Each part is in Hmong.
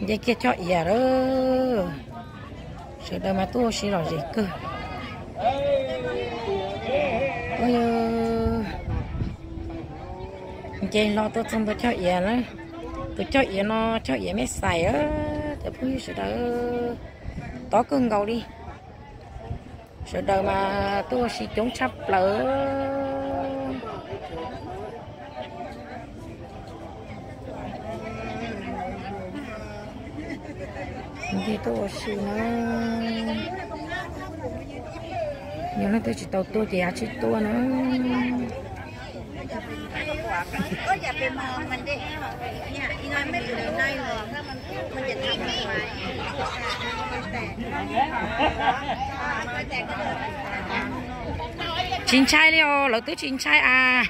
Nce kiag choj iav lawm, sawv daws mas tuaj ua si lom zem kawg. Nce hlo tuaj txog ntua choj iav na. Tus choj iav no choj iav me xais, cov phooj ywg sawv daws, tob kawg nkaus li. Sawv daws mas tuaj ua si coob tshaj plaws. Nce tuaj ua si na. Yog leej twg tsis tau tuaj ces kav tsij tuaj na. Tsis ntshai li os, lawv twb tsis ntshai as.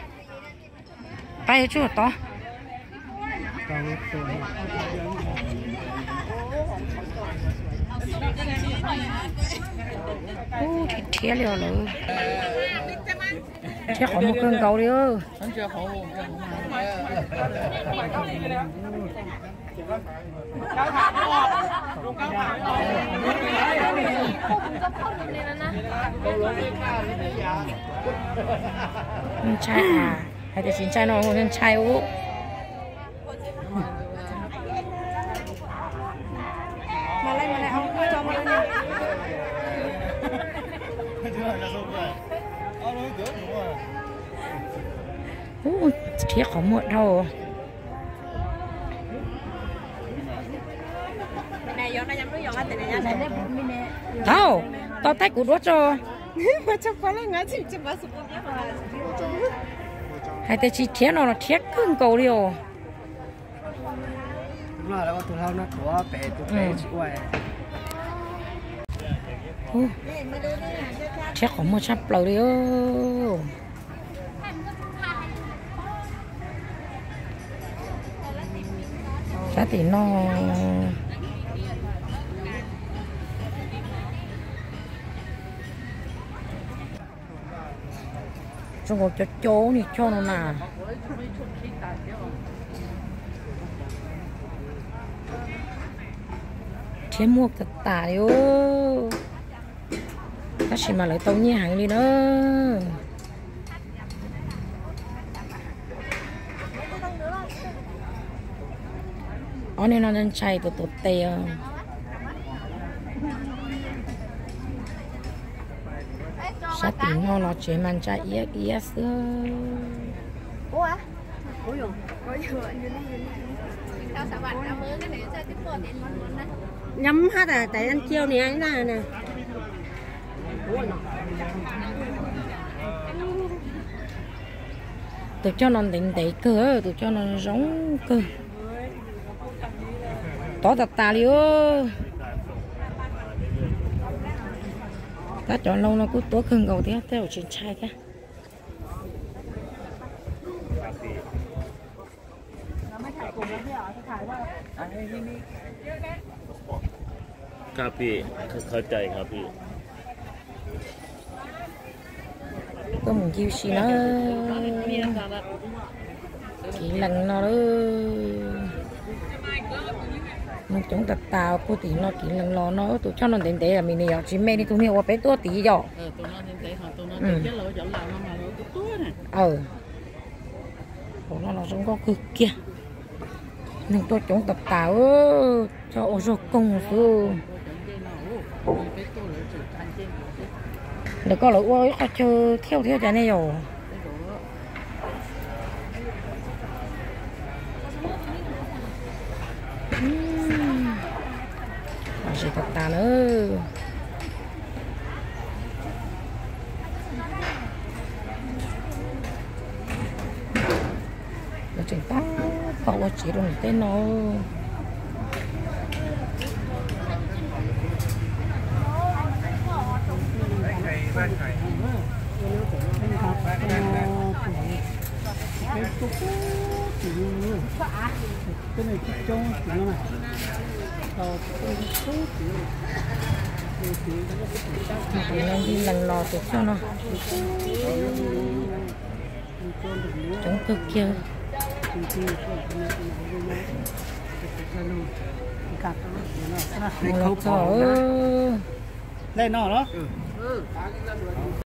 Pab yuav tsuj tod. Rhiab li os lawv. Rhiab qhov muag kawg nkaus li. Ntshai, hais tias tsis ntshai no ntshai ub. Ub, rhiab qhov muag dhau. Tau, tau taib kuv duab tso. Hais tias tsis rhiab no los rhiab kawg nkaus li os. Rhiab qhov muag tshaj plaws li. Sab tim no zoo nkaus cov cov niag choj no na. Rhiab muag kawg tas li. Tab sis mas lawv tau nyiaj heev li na. Ob niag no ntshai tus tuav tes. Sab tim no los tsev mas ntsa iab iab xwb. Nhắm hát à, tại anh kêu nè, anh là nè. Tus choj no ntev ntev kawg, tus choj no zoo kawg. Tob tas tas li. Tab cov hlau no kuj tuab kawg nkaus thiab, tej zaum tsis ntshai thiab. Tuaj mus ncig si na. Kiv lees no lawm. Neeg coob tas tas, puag tim no kiv lees los no, tus choj no ntev ntev, me nws yog tsis me li tus niag uas peb tuaj tid yom. Hauv no los zoo nkauj kawg kiag. Neeg tuaj coob tas tas, coj ua zog koog xwb. Ntawm ko lawv ua ib qho chaw thiauj thiab cas ne yom. Lom zem tas tas na. Lawv tseem tab tom ua tsev rau nram tej no. Tus no nti lees los tus choj no. Coob kawg kiag. Txog lej no los.